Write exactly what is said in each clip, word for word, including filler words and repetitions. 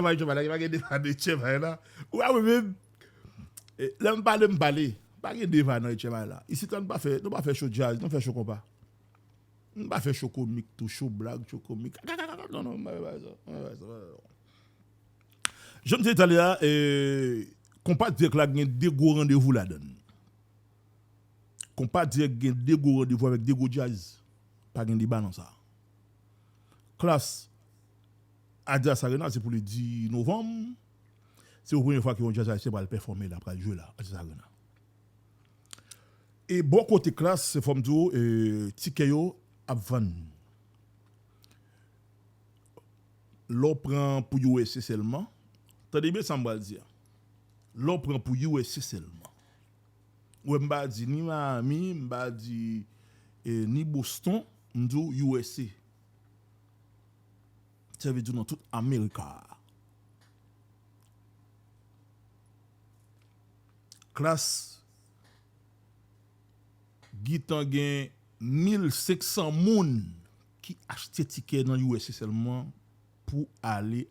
Etchèvay, Etchèvay la, ki pa gen deba de Etchèvay la. Ou a wè menm. E, lè m pale, m pale. Pa gen deba nan Etchèvay la. Isit la, nou pa fè, nou pa fè cho djaz, nou fè cho konpa. Nou pa fè cho komik tou, cho blag, cho komik. Kakakaka, non, non, m pa fè bagay sa. M pa fè bagay sa. Jan m te di talè a, e, konpa dirèk la gen de gwo randevou ladan l. Konpa dirèk gen de gwo randevou avèk de gwo djaz. Pa gen deba nan sa. Klass, Adidas Arena, se pou le dis novanm. Se pou premye fwa ke yon djaz ayisyen pral pèfòme la, pral jwe la, Adidas Arena. E bò kote Klass, se fò m di w, e, tikè yo ap vann. Lè w pran pou U S A sèlman, tande byen sa m pral di a. Lè w pran pou U S A sèlman, ou wè m pa di ni Miami, m pa di, e, ni Boston, m di w U S A. Sa vle di nan tout Amerika a. Klass gentan gen mil senk san moun ki achte tikè nan U S A sèlman pou ale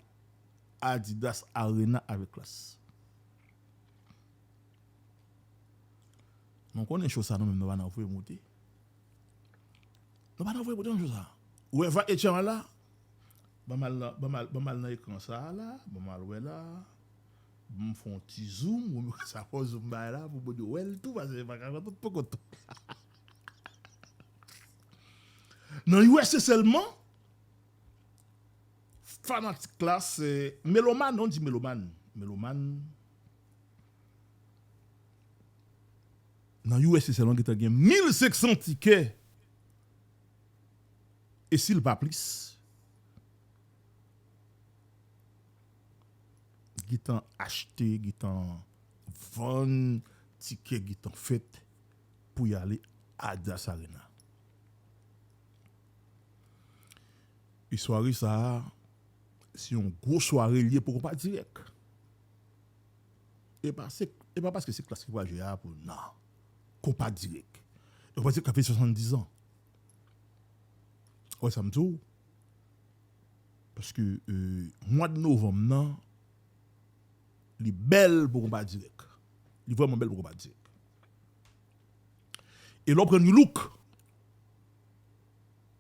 Adidas Arena avèk Klass. Nou konnen cho sa nou menm nou pa nan voye moute. Nou pa nan voye moute nan cho sa. Ou wè va Etchèvay la? Ban m al nan, ban m al, ban m al nan ekran sa a la, ban m al wè la. Ban m fè yon ti zoom, ou sa fè yon zoom bay la, pou moun yo wè l tou, paske pa ka fè tout poko tou. Nan U S A sèlman, fanatik Klass, e, melomàn, on di melomàn, melomàn, nan U S A sèlman gentan gen mil senk san tikè. E si l pa plis, gentan achte, gentan vann, tikè gentan fèt pou y ale Adidas Arena. E sware sa a, se yon gwo sware l ye pou konpa dirèk. E pa se, e pa paske se Klass ki pral jwe a pou, non. Konpa dirèk. E konpa dirèk ka fete swasanndiz an. Ou wè sa m di w? Paske, e, mwa de novanm nan, li bèl pou konpa dirèk. Li vrèman bèl pou konpa dirèk. E lè w pran Nu Look,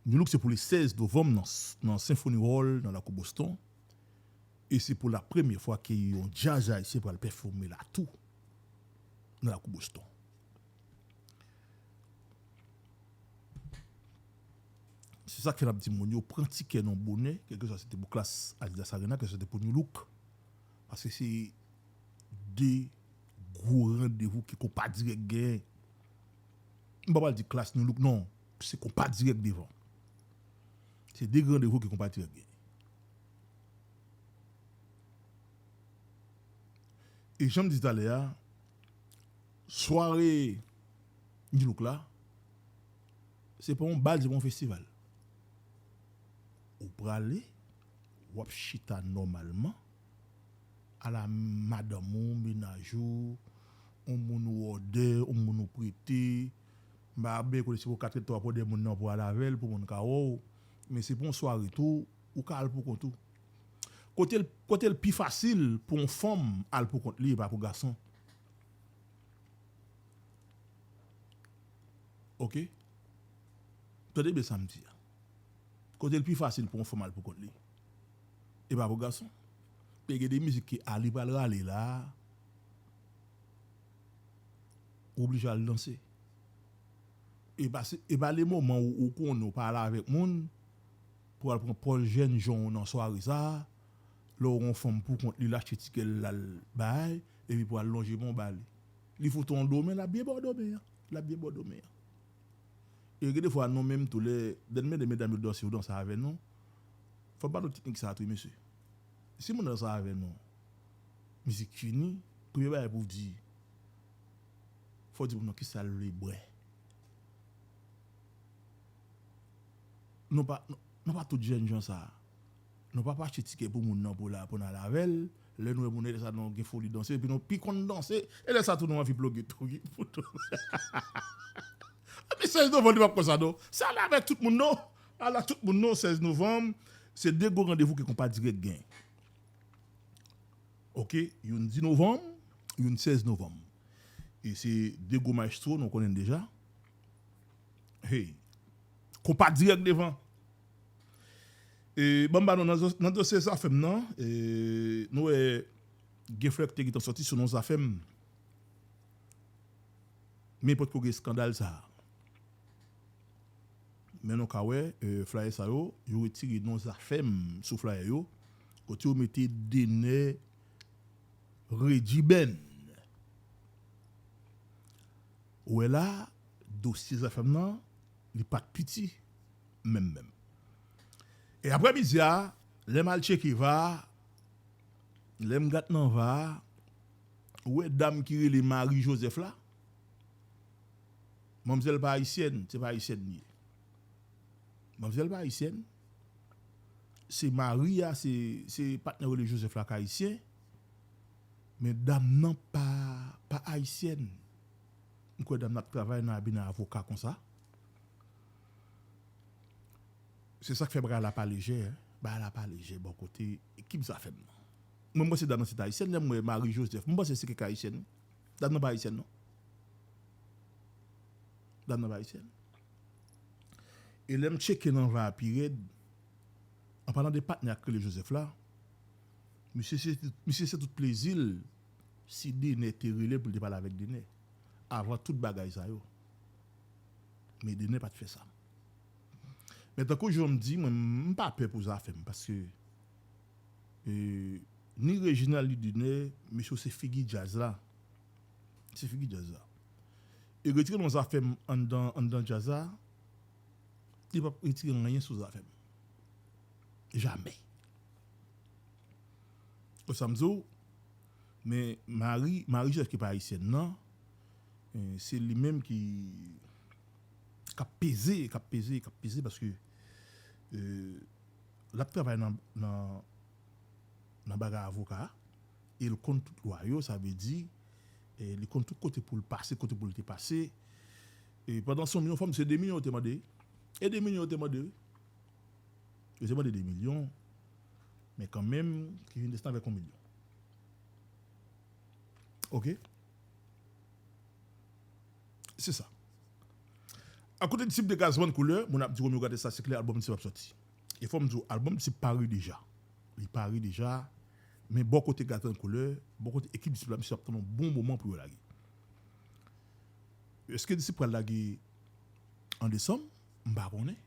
Nu Look se pou le sèz novanm nan, nan Symphony Hall, nan lakou Boston. E se pou la premyè fwa ke yon djaz ayisyen pral pèfòme la tou, nan lakou Boston. Se sa k fè n ap di moun yo pran tikè nan bonè, kèlkeswa se te pou Klass Adidas Arena, kèlkeswa se te pou Nu Look. Paske se de gwo randevou ke konpa dirèk genyen. M pa pral di Klass Nu Look, non. Se konpa dirèk devan. Se de gwo randevou ke konpa dirèk genyen. E jan m di talè a, sware Nu Look la, se pa yon bal, se pa yon festival. Ou prale, w ap chita nòmalman, ala madanm ou, mennaj ou, yon moun ou òdè, yon moun ou prete. M pa byen konnen si pou w ka trete w ap òdè moun nan pou al avè l, pou moun ka wè w. Men se pou yon sware tou, ou ka al pou kont ou. Kote l, kote l pi fasil pou yon fanm al pou kont li, e pa pou gason. Oke? Tande byen sa m di a. Kote l pi fasil pou yon fanm al pou kont li, e pa pou gason. Paske gen de mizik ke a li pral rale la, ou oblije al danse. E pa se, e pa le moman ou, ou konnen ou pale avèk moun, pou al pran pòz jènjan w nan sware sa, lè w gen yon fanm pou kont li, l achte tikè l, l al bay, epi pou al lonje men w ba li. Li fout ou yon do men, l ap byen ba w do men an. L ap byen ba w do men an. E gen defwa nou menm tou, lè, lè n mande medam yo danse, yo danse avè nou. Fò n ba nou teknik sa a tou, mesye. Si moun nan danse avè nou, mizik fini, premye bagay pou w di, fò w di moun nan kisa l vle bwè. Nou pa, nou, nou pa tout jènjan sa. Nou pa, pa achte tikè pou moun nan pou la, pou n al avè l. Lè nou wè moun nan, lè sa nou gen foli danse, epi nou pi konn danse, e lè sa tou nou anvi ploge tou, wi, pou tou. Epi sèz novanm, li p ap konsa, non. Se ale avèk tout moun, non. Ale ak tout moun, non, sèz novanm, se de gwo randevou ke konpa dirèk gen. Ok, youn dis novanm, youn sèz novanm. E se de gwo maestro, nou konnen deja. Hey, konpa dirèk devan. E, ban m ba nou nan, nan dosye Zafèm nan, e, nou wè gen flè ki te gentan sòti sou non Zafèm. Men potko gen eskandal sa a. Men nou ka wè, e, flayè sa yo, yo retire non Zafèm sou flayè yo, kote yo mete Denè Regi Bèn. Ou wè la, dosye Zafèm nan, li pa t piti, menm, menm. E aprè midi a, lè m al tcheke va a, lè m gat nan va a, ou wè dam ki rele Marie Joseph la, manmzèl pa ayisyèn, se pa ayisyèn li ye. Manmzèl pa ayisyèn. Se mari a, se, se patnè rele Joseph la k ayisyen. Men dam nan pa, pa ayisyèn. M kwè dam nan ap travay nan abinè avoka konsa. Se sa k fè bagay la pa lejè, hein. Bagay la pa lejè bò kote ekip Zafèm nan. Mwen, m panse dam nan se t ayisyèn, lè m wè Marie Joseph, m panse se kèk ayisyèn. Dam nan pa ayisyèn, non. Dam nan pa ayisyèn. E lè m tcheke nan va a pi rèd, an palan de patnè a k rele Joseph la, misye se, misye se tout plezi l si Denè te rele l pou l te pale avèk Denè. Avan tout bagay sa yo. Men Denè pa t fè sa. Men tankou jan m di, mwen, m pa pè pou Zafèm, paske, e, ni Reginald ni Denè, mesye yo se figi djaz la. Se figi djaz la. E retire non Zafèm anndan, anndan djaz la, li p ap retire anyen sou Zafèm. Jamè. Ou sa m di w, men Marie, Marie Joseph ki pa ayisyèn nan, e, se li menm ki, k ap peze, k ap peze, k ap peze, paske, e, l ap travay nan, nan, nan bagay avoka a, e l konn tout lwa yo, sa vle di, e, li konn tout kote pou l pase, kote pou l te pase. E pandan se yon milyon fwa, se de milyon yo te mande. E de milyon yo te mande, wi. Yo te mande de milyon, men kanmenm, Kevin desann avèk yon milyon. Ok? Se sa. Akote Disip de Gazman Koulè, moun ap di Romeo Gade Sa Se Klè, albòm Disip ap sòti. E fò m di w, albòm Disip pare deja. Li pare deja, men bò kote Gazman Koulè, bò kote ekip Disip la, misye ap tann yon bon moman pou yo lage. Èske Disip pral lage an desanm? M pa konnen.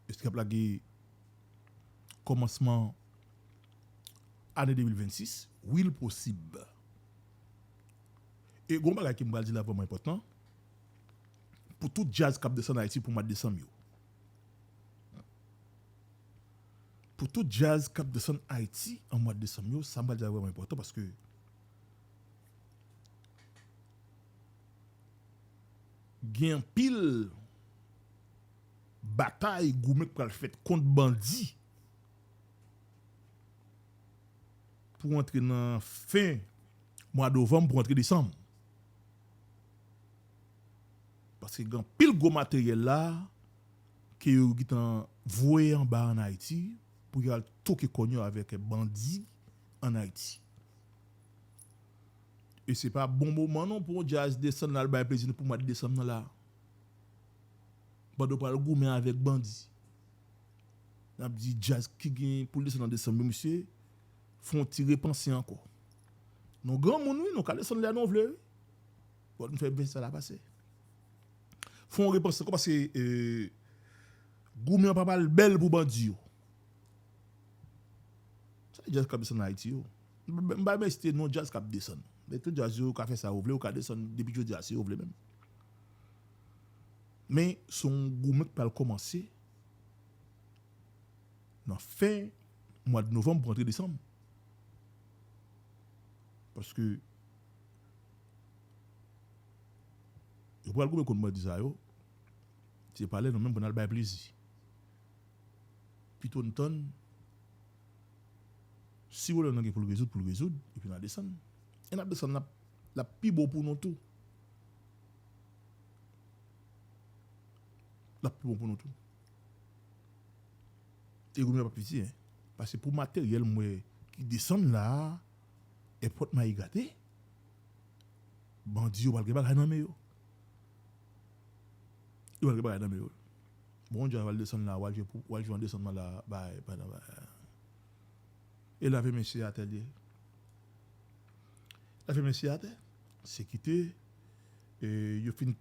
Èske l ap lage kòmansman ane de mil vennsis? Wi, l posib. E gon bagay ke m pral di la vrèman enpòtan. Pou tout djaz k ap desann Ayiti pou mwa desanm yo. Pou tout djaz k ap desann Ayiti an mwa desanm yo, sa m pral di la vrèman enpòtan paske gen anpil batay, goumen k pral fèt kont bandi pou antre nan fen mwa novanm, pou antre desanm. Paske gen anpil gwo materyèl la ke yo gentan voye anba ann Ayiti pou y al toke kòn yo avèk bandi ann Ayiti. E se pa bon moman non pou yon djaz desann la al bay plezi nou pou mwa desanm nan la. Pandan w pral goumen avèk bandi. N ap di djaz ki gen pou l desann nan desanm yo, mesye, fè yon ti repanse ankò. Nou granmoun, wi, nou ka desann lè nou vle, wi. Fòk nou fè festival la pase. Fè yon repanse ankò paske, e, goumen an pa pral bèl pou bandi yo. Sa djaz k ap desann Ayiti yo. M, m pa mèsite non djaz k ap desann. Men tout djaz yo ka fè sa yo vle, yo ka desann depi jodi a si yo vle menm. Men se yon goumen k pral kòmanse nan fen mwa novanm pou antre desanm. Paske yo pral goumen kont bandi sa yo. Se pa lè nou menm pou n al bay plezi. Pito n tann, si pwoblèm nan gen pou l rezoud, pou l rezoud, epi n a desann. E n ap desann, l ap, l ap pi bon pou nou tou. L ap pi bon pou nou tou. E goumen p ap piti, en. Paske pou materyèl m wè ki desann la a, Èpòt Mayi Gate, bandi yo pral gen bagay nan men yo. Yo pral gen bagay nan men yo. Bon, Dja pral desann la, w al jwe pou, w al jwe an desann la, bay, bay, bay. E lave mesye atè li ye. Lave mesye atè. Se kite, e, yo fin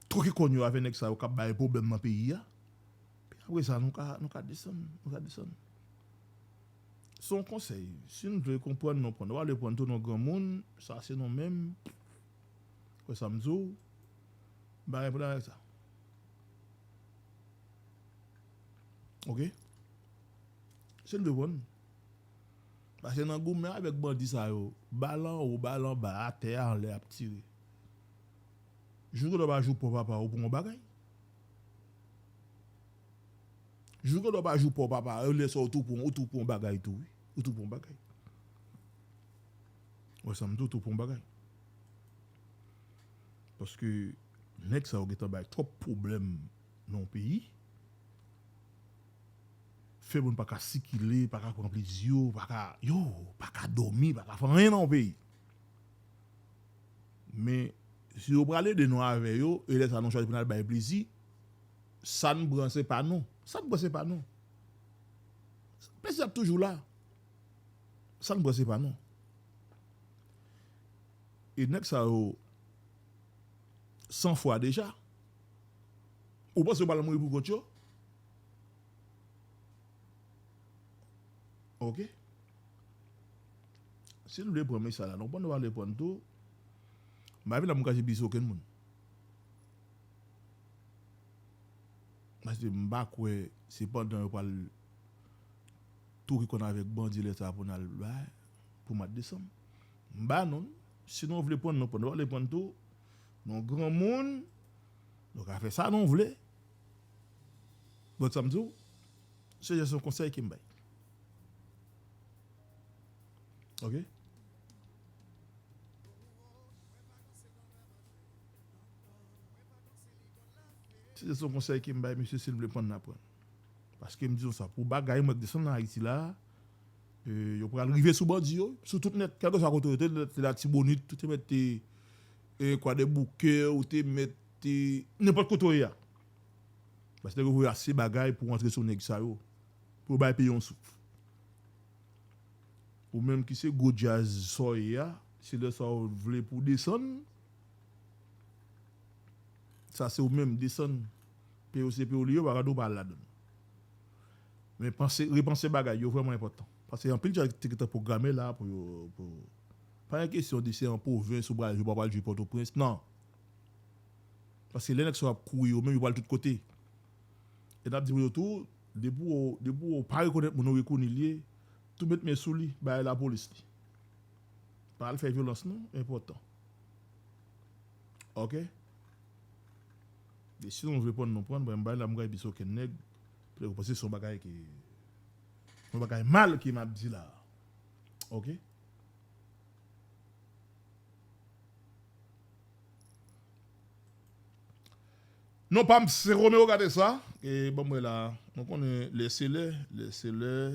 twoke kòn yo avè nèg sa yo k ap bay pwoblèm nan peyi a. Pi apre sa, nou ka, nou ka desann, nou ka desann. Se yon konsèy. Si n vle konprann, nou pran. Nou pa vle pran tou non granmoun, sa se nou menm. Wè sa m di w, m pa gen pwoblèm avèk sa. Oke? Se n vle pran. Paske nan goumen avèk bandi sa yo, bal anwo, bal anba, atè, anlè ap tire. Jou ke lè w pa jou pa w papa, ou pran yon bagay. Jou ke lè w pa jou pa w papa, lè sa ou tou pran, ou tou pran yon bagay tou, wi. Ou tou pran yon bagay. Wè sa m di w, tou pran yon bagay. Paske nèg sa yo gentan bay twòp pwoblèm nan yon peyi. Fè moun pa ka sikile, pa ka pran plezi yo, pa ka, yo, pa ka dòmi, pa ka fè anyen nan yon peyi. Men, si yo pral ede nou avè yo, e lè sa nou chwazi pou n al bay plezi, sa n pran se pa nou. Sa n pran se pa nou. Plezi ap toujou la. Sa n pran se pa nou. E nèg sa yo san fwa deja. Ou panse yo pral mouri pou kont yo? Oke. Si nou vle pran mesaj la, nou pran, nou pa vle pran tou. M pa vin la pou m krache pis okenn moun. Paske m pa kwè se pandan yo pral twoke kòn avèk bandi lè sa pou n al bay pou mwa desanm. M ba nou, si nou vle pran, nou pran. Nou pa vle pran tou, nou granmoun, nou ka fè sa nou vle. Bon, sa m di w, se jis yon konsèy ke m bay. Oke? Se jis yon konsèy ke m bay, mesye, si l vle pran, n a pran. Paske m di nou sa, pou bagay mwen k desann nan Ayiti la, e, yo pral rive sou bandi yo, sou tout nèt, kèlkeswa kote yo te, te Latibonit, ou te mèt te, e, Kwadèboukè, ou te mèt te, nenpòt kote w ye a. Paske yo voye ase bagay pou antre sou nèg sa yo, pou yo bay peyi yon souf. Ou menm ki se gwo djaz sa w ye a, se lè sa w vle pou w desann, sa se ou menm, desann. Peyi w se peyi w li ye, yo pa ka di w pa al ladan l. Men panse, repanse bagay yo vrèman enpòtan. Paske anpil djaz te gentan pwograme la pou yo, pou, pa gen kesyon de se an pwovens ou pral jwe, ou pa pral jwe Pòtoprens, non. Paske lè nèg sa yo ap kouri yo menm, yo pral tout kote. E n ap di pou yo tou, depi w, depi w pa rekonèt moun ou rekonèt li ye, tou met men sou li, bay lapolis li. Pa al fè vyolans non, enpòtan. Oke? E si nou vle pran, nou pran, mwen m bay la m kay pis okenn nèg, paske se yon bagay ki, yon bagay mal ke m ap di la. Oke? Non pa m se Romeo, gade sa. E bon, mwen la, nou konnen lè se lè, lè se lè.